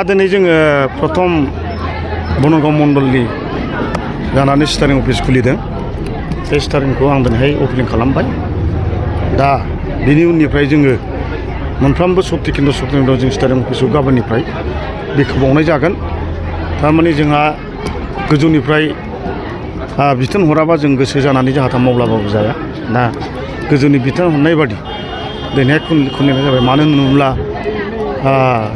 दिनै जोङो प्रथम बनगाव मण्डलनि जानानै स्टारिं अफिस खुलिदों बे स्टारिंखौ आं दिनैहाय अपेनिं खालामबाय दा बिनि उननिफ्राय जोङो मोनफ्रोमबो सक्ति केन्द्र सक्तिकेन्द्रआव जों स्टारिं अफिसखौ गाबोननिफ्राय बेखेवबावनाय जागोन थारमाने जोंहा गोजौनिफ्राय बिथोन हराबा जों गोसो जानानै जाहाथा मावलाबाबो जाया दा गोजौनि बिथोन हरनाय बादि दिनैहाय खुलिनाय जाबाय मानो होनोब्ला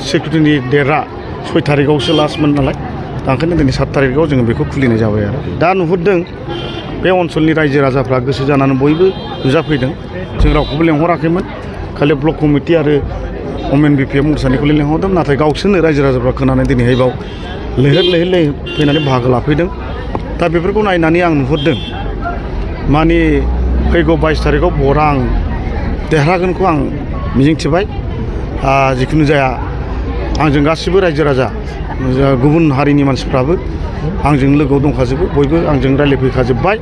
सेक्रेटारिनि डेटआ 6 तारिखआवसो लास्टमोन नालाय दा ओंखायनो दिनै 7 तारिखआव जोङो बेखौ खुलिनाय जाबाय आरो दा नुहुरदों बे ओनसोलनि रायजो राजाफ्रा गोसो जानानै बयबो नुजाफैदों जों रावखौबो लेंहराखैमोन खालि ब्लक कमिटि आरो अमेन बिपिएफ मोसानायखौल' लेंहरदों नाथाय गावसोरनो रायजो राजाफ्रा खोनानै दिनैहाय बाव लैहोर फैनानै बाहागो लाफैदों दा बेफोरखौ नायनानै आं नुहुरदों माने फैगौ 22 तारिखआव भटआ आं देरहागोनखौ आं मिजिंथिबाय जिखुनु जाया आंजों गासिबो रायजो राजा गुबुन हारिनि मानसिफ्राबो आंजों लोगोआव दंखाजोबो बयबो आंजों रायज्लायफैखाजोब्बाय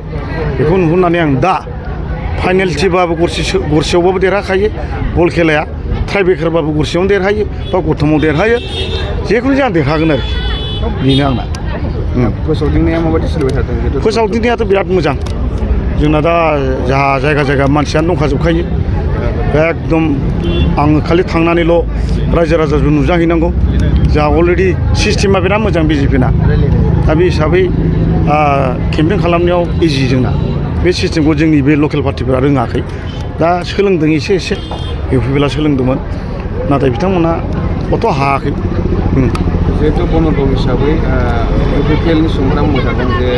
बेखौ नुहुरनानै आं दा फाइनालटिबाबो गरसेयावबाबो देरहाखायो बल खेलाया ट्राइब्रेकारबाबो गरसेयावनो देरहायो बा गथमाव देरहायो जेखुनु जाया देरहागोन आरोखि बेनो आंना फोसावदिंनाया माबायदि सोलिबाय थादों फोसावदिंनायाथ' बिराद मोजां जोंना दा जाहा जायगा मानसियानो दंखाजोबखायो एकदम आङो खालि थांनानैल' रायजो राजाजों नुजाहैनांगौ जोंहा अलरेडि सिस्टेमा बिराद मोजां बिजेपिना दा बे हिसाबै केम्पेइन खालामनायाव इजि जोंना बे सिस्टेमखौ जोंनि बे लकेल पार्टिफोरा रोङाखै दा सोलोंदों एसे इउपिपिएलआ सोलोंदोंमोन नाथाय बिथांमोना अथ' हायाखै जिहेतु बनगाव हिसाबै इउपिपिएलनि सुबुंफोरा बुंबाय थादों जे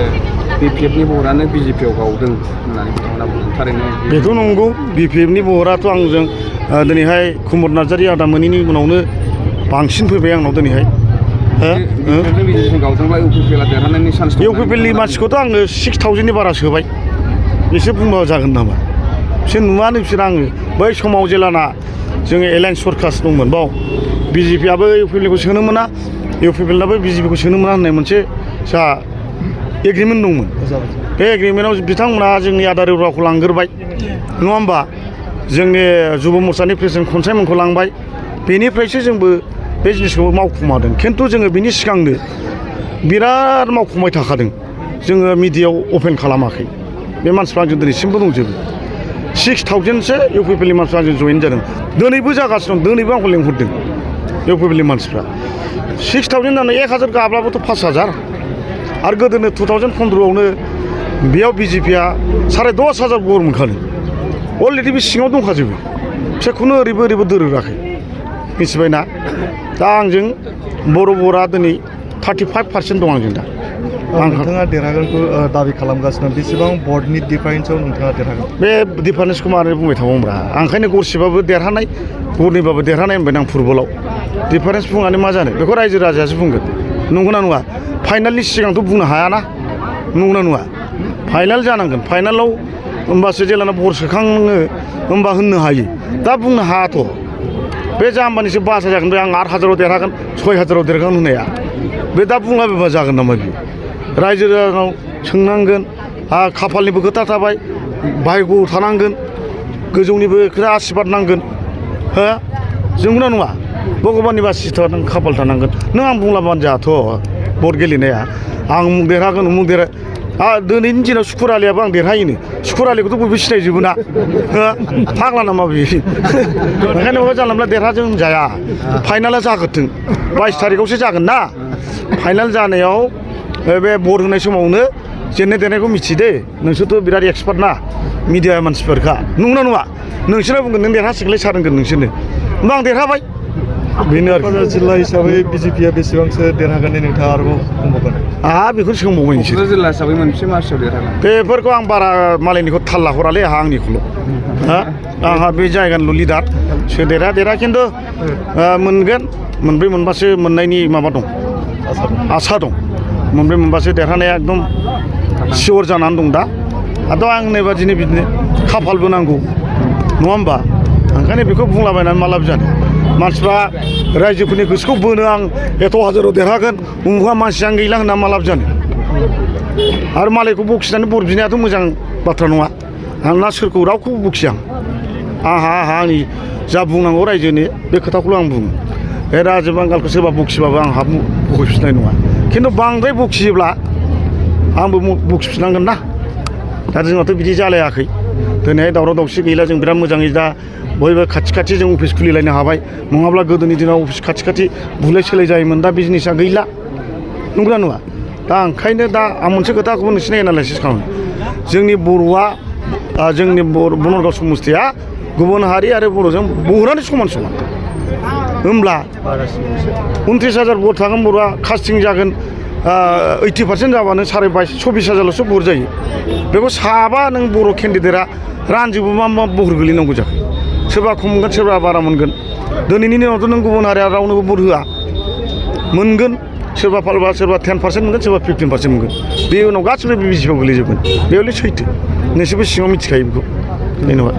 बिपिएफनि भटआनो बिजेपिआव गावदों होननानै बिथांमोना बुंदों थारैनो बेथ' नंगौ बिपिएफनि भटआथ' आंजों दिनैहाय कुमर नार्जारि आदामोननि उनावनो बांसिन फैबाय आंनाव दिनैहाय गावदोंब्ला इउपिपिएलआ देरहानायनि चान्स इउपिपिएलनि मानसिखौथ' आङो 6000नि बारा सोबाय बिसोर बुंबा जागोन नामा बिसोर नुवानो बिसोर आङो बै समाव जेलाना जोङो एलायन्स सरकार दंमोन बाव बिजेपिआबो इउपिपिएलखौ सोनो मोना इउपिपिएलआबो बिजेपिखौ सोनो मोना होननाय मोनसे जोंहा एग्रिमेन्ट दंमोन बे एग्रिमेन्टआव बिथांमोना जोंनि आदार रावखौ लांग्रोबाय नङा होमबा जोंनि जुब मोर्चानि प्रेसिडेन्ट खनसायमोनखौ लांबाय बेनिफ्रायसो जोंबो बे जिनिसखौ मावखुमादों खिन्थु जोङो बिनि सिगांनो बिराद मावखुमाय थाखादों जोङो मिडियायाव अपेन खालामाखै बे मानसिफ्रा आंजों दिनैसिमबो दंजोबो 6000सो इउपिपिएलनि मानसिफ्रा आंजों जइन जादों दिनैबो जागासिनो दं दिनैबो आंखौ लेंहरदों इउपिपिएलनि मानसिफ्रा 6000 जानो 1000 गाब्लाबोथ' 5000 आरो गोदोनो 2015आवनो बेयाव बिजेपिआ 10,500 भट मोनखादों अलरेडि बे सिङाव दंखाजोबो बिसोरखौनो ओरैबो दोरोराखै मिथिबायना दा आंजों बर' भटआ दिनै 35% दं आंजों दा नोंथाङा देरहागोनखौ दाबि खालामगासिनो बेसेबां भटनि डिफारेन्सआव नोंथाङा देरहागोन बे डिफारेन्सखौ मारै बुंबाय थाबावब्रा आं ओंखायनो गरसेबाबो देरहानाय गरनैबाबो देरहानाय होनबाय आं फुटबलाव डिफारेन्स बुंनानै मा जानो बेखौ रायजो राजायासो बुंगोन नंगौना नङा फाइनालनि सिगांथ' बुंनो हायाना नंगौना नङा फाइनाल जानांगोन फाइनालाव होमबासो जेलाना भट सोखाङो होमबा होननो हायो दा बुंनो हायाथ' बे जाम्बानिसो बासा जागोन बे आं 8000आव देरहागोन 6000आव देरहागोन होननाया बे दा बुंलाबायबा जागोन नामा बियो रायजो राजानाव सोंनांगोन खाफालनिबो खोथा थाबाय भाग्य थानांगोन गोजौनिबो खोथा आशीर्बाद नांगोन हो जोंना नङा भगबाननिबो आशीर्बाद खाफाल थानांगोन नों आं बुंलाबानो जायाथ' भट गेलेनाया आं उमुक देरहागोन उमुक दिनैनि दिनाव सुकुर आलियाबो आं देरहायोनो सुकुर आलिखौथ' बयबो सिनायजोबो ना फाग्ला नामा बे ओंखायनो बबेबा जानला मोनला देरहाजों जाया फाइनाला जाग्रोथों 22 तारिखआवसो जागोन ना फाइनाल जानायाव बे भट होनाय समावनो जेननाय देरनायखौ मिथिदे नोंसोरथ' बिराद एक्सपार्ट ना मिडिया मानसिफोरखा नंगौना नङा नोंसोरनो बुंगोन नों देरहासिगोनलाय सार होनगोन नोंसोरनो होमबा आं देरहाबाय बेनो आरो क'क्राझार जिल्ला हिसाबै बिजेपिआ बेसेबांसो देरहागोन नोंथाङा आरोबाव बुंबावगोन बेखौ सोंबावबाय नोंसोर क'क्राझार जिल्ला हिसाबै मोनसे मासियाव देरहागोन बेफोरखौ आं बारा मालायनिखौ थाल लाहरालै आंहा आंनिखौल' आंहा बे जायगानिल' लिडार देरा खिन्थु मोनगोन मोनब्रै मोनबासो मोननायनि माबा दं आसा दं मोनब्रै मोनबासो देरहानाया एकदम सियर जानानै दं दा आरो आं होननाय बादिनो बिदिनो खाफालबो नांगौ नङा होमबा ओंखायनो बेखौ बुंलाबायनानै मा लाब जानो मानसिफ्रा रायजोफोरनि गोसोखौ बोनो आं एथ' हाजाराव देरहागोन उमुखा मानसि आं गैला होनना मा लाब जानो आरो मालायखौ बखिनानै बर बिनायाथ' मोजां बाथ्रा नङा आं ना सोरखौ रावखौबो बखिया आंहा आंनि जा बुंनांगौ रायजोनि बे खोथाखौल' आं बुङो बे राजो बांगालखौ सोरबा बखिबाबो आंहा बखिफिननाय नङा खिन्थु बांद्राय बखियोब्ला आंबो बखिफिननांगोन ना दा जोंनाथ' बिदि जालायाखै दिनैहाय दावराव दावसि गैला जों बिराद मोजाङै दा बयबो खाथि खाथि जों अफिस खुलिलायनो हाबाय नङाब्ला गोदोनि दिनाव अफिस खाथि खाथि बुलाय सोलाय जायोमोन दा बे जिनिसा गैला नंगौना नङा दा ओंखायनो दा आं मोनसे खोथाखौबो नोंसिनि एनालाइसिस खालामो जोंनि बर'आ जोंनि बनरगाव समस्थिया गुबुन हारि आरो बर'जों बहुतानो समान समान होमब्ला 29,000 भट थागोन बर'आ कास्टिं जागोन 80% जाबानो 24,000ल'सो भट जायो बेखौ साबा नों बर' केन्डिडेटआ रानजोबो मा भट गोलैनांगौ जाखो सोरबा खम मोनगोन सोरबा बारा मोनगोन दिनैनि दिनावथ' नों गुबुन हारिया रावनोबो भट होआ मोनगोन सोरबा फालबा सोरबा 10% मोनगोन सोरबा 15% मोनगोन बे उनाव गासिबो बिजेपिआव गोलैजोबगोन बेयावलाय सैथो नोंसोरबो सिङाव मिथिखायो बेखौ जेनेबा